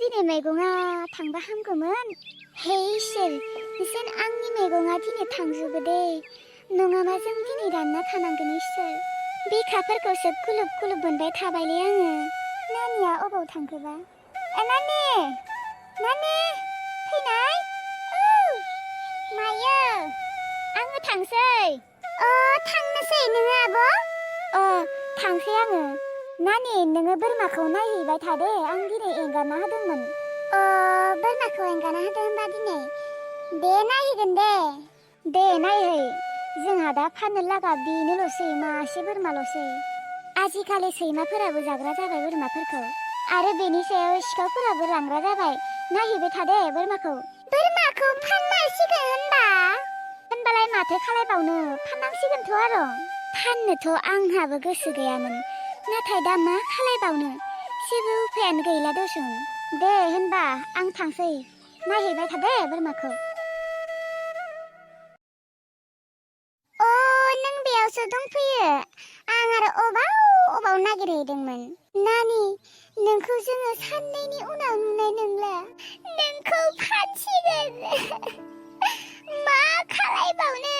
दिनै मैगङा थांबा हामगौमोन हे इसोर जेन आंनि मैगङा दिनै थांजोबो दे नङाबा जों दिनै रानना थानांगोन इसोर बिखाफोरखौसो कुलुब कुलुब मोनबाय थाबायलै आङो नानिया अबाव थांखोबा नानि नानि फैनाय मायो आङो थांसै थांनोसै नोङो आब' थांसै आङो नानि नोङो बोरमाखौ नायहैबाय थादे आं दिनै एंगारना होदोंमोन बोरमाखौ एंगारना होदों होनबा दिनै दे नायहैगोन दे नायहै जोंहा दा फाननो लागा बेनोल'सै मासे बोरमाल'सै आजिखालि सैमाफोराबो जाग्रा जाबाय बोरमाफोरखौ आरो बेनि सायाव सिखावफोराबो लांग्रा जाबाय नायहैबाय थादे बोरमाखौ फाननांसिगोन होनबालाय माथो खालायबावनो फाननांसिगोनथ' आरो फाननोथ' आंहाबो गोसो गैयामोन नाथाय दा मा खालायबावनो जेबो उफायानो गैला दसुन दे होनबा आं थांसै नायहैबाय थादे बोरमाखौ नों बेयावसो दंफैयो आं आरो अबाव नागिरहैदोंमोन नानि नोंखौ जोङो साननैनि उनाव नुनाय नंला नोंखौ फानसिगोन मा खालायबावनो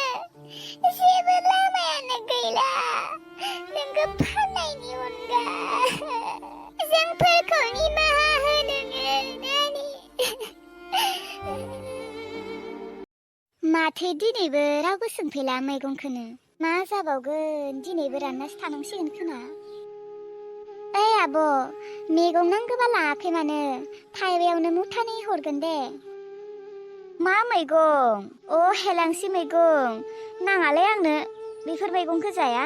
जेबो लामायानो गैला नोंखौ फाननायनि अनगा जोंफोरखौ निमाहा हो नोङो नानि माथो दिनैबो रावबो सोंफैला मैगंखौनो मा जाबावगोन दिनैबो राननासो थानांसिगोन खोना ओइ आब' मैगं नांगौबा लाङाखै मानो थाइबायावनो मुथानै हरगोन दे मा मैगं हेलांसि मैगं नाङालै आंनो बेफोर मैगंखौ जाया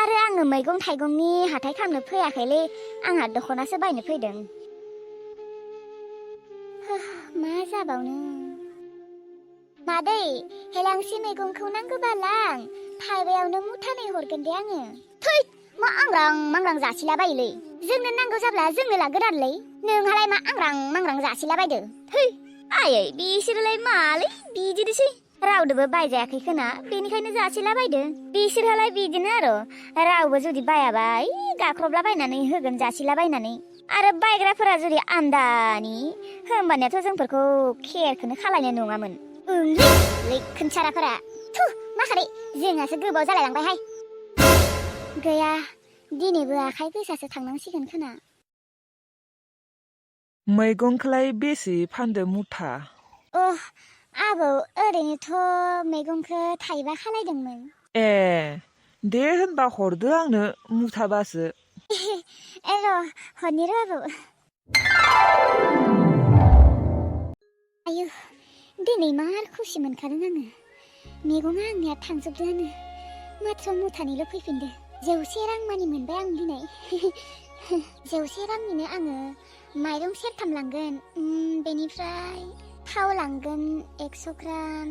आरो आङो मैगं थाइगंनि हाथाय खालामनो फैयाखैलै आंहा दख'नासो बायनो फैदों मा जाबावनो मादै हेलांसि मैगंखौ नांगौबा लां थाइबायावनो मुथानै हरगोन दे आङो थै मा आंग्रां मांग्रां जासिलाबायोलै जोंनो नांगौ जाब्ला जोंनो लागोन आरोलै नोंहालाय मा आंग्रां मांग्रां जासिलाबायदो थै आयै बिसोरलाय मालै बिदिनोसै रावदोबो बायजायाखै खोना बेनिखायनो जासिलाबायदो बिसोरहालाय बिदिनो आरो रावबो जुदि बायाबा गाख्रबलाबायनानै होगोन जासिलाबायनानै आरो बायग्राफोरा जुदि आमदानि होमबानियाथ' जोंफोरखौ खेरखौनो खालायनाय नङामोन खोनसाराफोरा माखारै जोंहासो गोबाव जालायलांबायहाय गैया दिनैबो आखाइ गोसासो थांनांसिगोन खोना मैगंखौलाय बेसे फानदो मुथा आबौ ओरैनोथ' मैगंखौ थाइबा खालायदोंमोन ए दे होनबा हरदो आंनो मुथाबासो र' हरनि र' आबौ आयु दिनै मार खुसि मोनखादों आङो मैगङा आंनिया थांजोबदोआनो माथ्र मुथानैल' फैफिनदो 100 रां मानि मोनबाय आं दिनै 100 रांनिनो आङो माइरं सेरथाम लांगोन बेनिफ्राय थाव लांगोन 100 ग्राम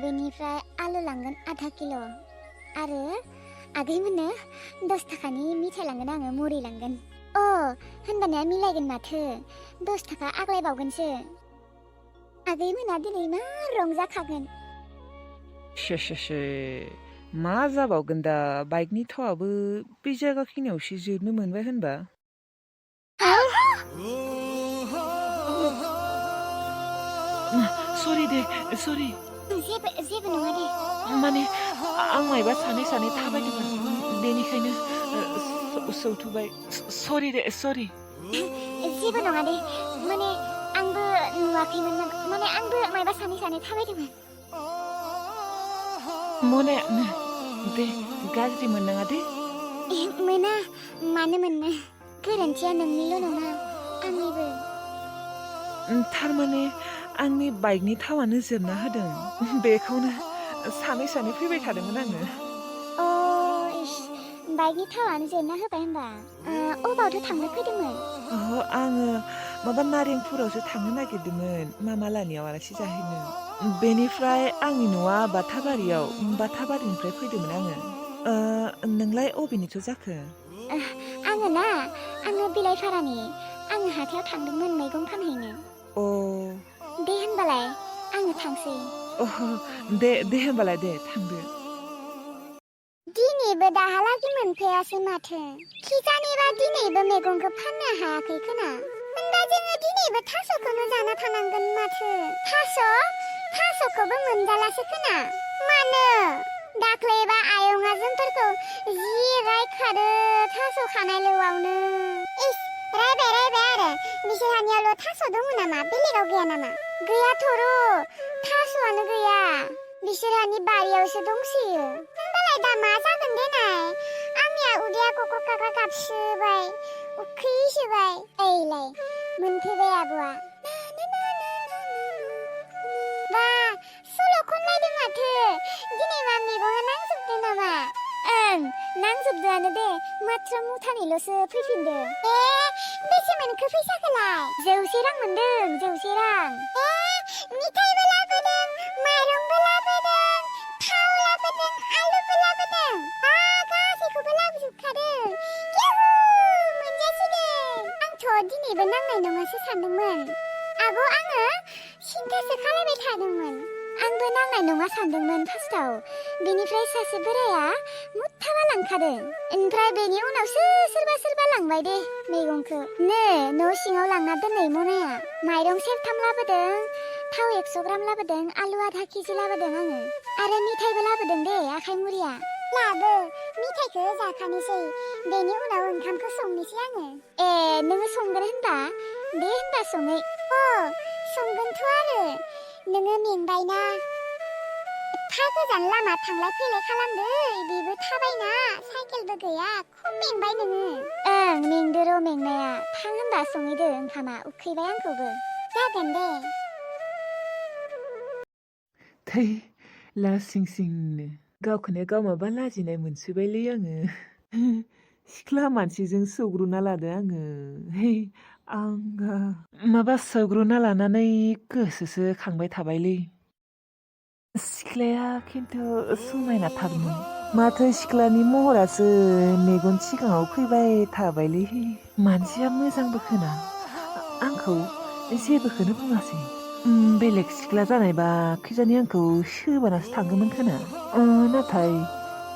बेनिफ्राय आलु लांगोन आधा किल' आरो आगैमोननो 10 थाखानि मिथाइ लांगोन आङो मुरि लांगोन होनबानिया मिलायगोन माथो 10 थाखा आग्लायबावगोनसो आगैमोना दिनै मा रंजाखागोन से मा जाबावगोन दा बाइकनि थावाबो बे जायगाखिनियावसो जोबनो मोनबाय होनबा सरि दे सरि जेबो नङा दे माने आं मायबा सानै थाबायदोंमोन बेनिखायनो सौथुबाय सरि दे सरि जेबो नङा दे माने आंबो नुवाखैमोन माने आंबो मायबा सानै थाबायदोंमोन मने दे गाज्रि मोननाङा दे मोना मानो मोननो गोरोन्थिया नोंनिल' नङा आंनिबो थारमाने आंनि बाइकनि थावानो जोबना होदों बेखौनो सानै फैबाय थादोंमोन आङो बाइकनि थावानो जोबना होबाय होनबा अबावथो थांनो फैदोंमोन आङो माबा नारेंपुरावसो थांनो नागिरदोंमोन मामा लानियाव आलासि जाहैनो बेनिफ्राय आंनि न'आ बाथाबारिनिफ्राय फैदोंमोन आङो नोंलाय अबेनिथो जाखो आङो बिलाइफारानि आङो हाथायाव थांदोंमोन मैगं फानहैनो दे होनबालाय आङो थांसै दे होनबालाय दे थांदो दिनैबो दाहालागै मोनफैयासै माथो खिजानिबा दिनैबो मैगंखौ फाननो हायाखै खोना होनबा जोङो दिनैबो थास'खौनो जाना थानांगोन माथो थास'खौबो मोनजालासो खोना मानो दाख्लैबा आयंआ जोंफोरखौ जि रायखादो थास' खानाय लोवावनो इस रायबाय आरो बिसोरहानियावल' थास' दङ नामा बेलेगाव गैया नामा गैयाथ' र' थास'आनो गैया बिसोरहानि बारियावसो दंसोयो होनबालाय दा मा जागोन देनाय आंनिया उदैया कक' काका गाबसोबाय उखैसोबाय ओइलाय मोनफैबाय आब'आ बा सल' खनलायदों माथो दिनै मा मैगङा नांजोबदों नामा ओं नांजोबदोआनो दे माथ्र मुथानैल'सो फैफिनदों बेसे मोनखो फैसाखौलाय 100 रां मोनदों 100 रां मिथाइबो लाबोदों माइरंबो लाबोदों थाव लाबोदों आलुबो लाबोदों गासैखौबो लाबोजोबखादों मोनजासिगोन आंथ' दिनैबो नांनाय नङासो सानदोंमोन आब' आङो सिन्थासो खालामबाय थादोंमोन आंबो नांनाय नङा सानदोंमोन फार्स्टआव बेनिफ्राय सासे बोराया मुथाबा लांखादों ओमफ्राय बेनि उनावसो सोरबा लांबाय दे मैगंखौ न' सिङाव लांना दोननाय मनाया माइरं सेरथाम लाबोदों थाव 100 ग्राम लाबोदों आलु आधा केजि लाबोदों आङो आरो मिथाइबो लाबोदों दे आखाइ मुरिया लाबो मिथाइखौ जाखानोसै बेनि उनाव ओंखामखौ संनोसै आङो नोङो संगोन होनबा दे होनबा सङै संगोनथ' आरो नोङो मेंबायना एफा गोजान लामा थांलाय फैलाय खालामदो बेबो थाबायना साइकेलबो गैया खम मेंबाय नोङो ओं मेंदो र' मेंनाया थां होनबा संहैदो ओंखामा उखैबाय आंखौबो जागोन दे थै लासिं सिंनो गावखौनो गाव माबा लाजिनाय मोनसोबायलै आङो सिख्ला मानसिजों सौग्रुना लादो आङो आंगा माबा सौग्रुना लानानै गोसोसो खांबाय थाबायलै सिख्लाया खिन्थु समायना थारमोन माथो सिख्लानि महरासो मेगन सिगाङाव फैबाय थाबायलै मानसिया मोजांबो खोना आंखौ जेबोखौनो बुङासै बेलेग सिख्ला जानायबा खिजानि आंखौ सोबानासो थांगौमोन खोना नाथाय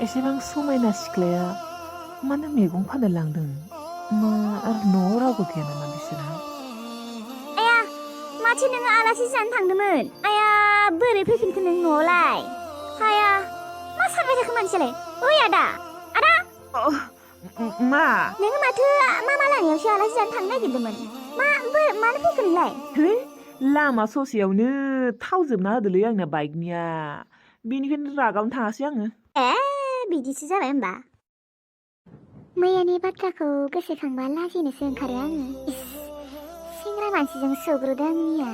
एसेबां समायना सिख्लाया मानो मैगं फाननो लांदों मा आरो न'आव रावबो गैया नामा बिसोरहा आया माथो नोङो आलासि जानो थांदोंमोन आया बोरै फैफिनखो नों न'आवलाय हाया मा सानबाय थाखो मानसियालाय ओइ आदा मा नोङो माथो मामा लानियावसो आलासि जानो थांनो नागिरदोंमोन मानो फैखो नोंलाय लामा ससेयावनो थाव जोबना होदोलै आंना बाइकनिया बेनिखायनो रागावनो थाङासै आङो बिदिसो जाबाय होमबा मैयानि बाथ्राखौ गोसोखांबा लाजिनोसो ओंखारो आङो सेंग्रा मानसिजों सौग्रुदों आंनिया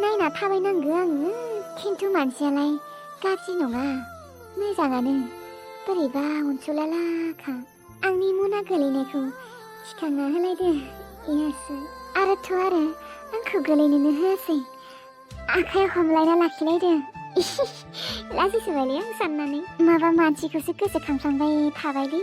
नायना थाबायनांगौ आङो खिन्थु मानसियालाय गाज्रि नङा मोजाङानो बोरैबा अनसुलालाखा आंनि मना गोलैनायखौ थिखांना होलायदो इयासो आरोथ' आरो आंखौ गोलैनोनो होआसै आखाइ हमलायना लाखिलायदों लाजिसोबायलै आं साननानै माबा मानसिखौसो गोसोखांफ्लांबाय थाबायलै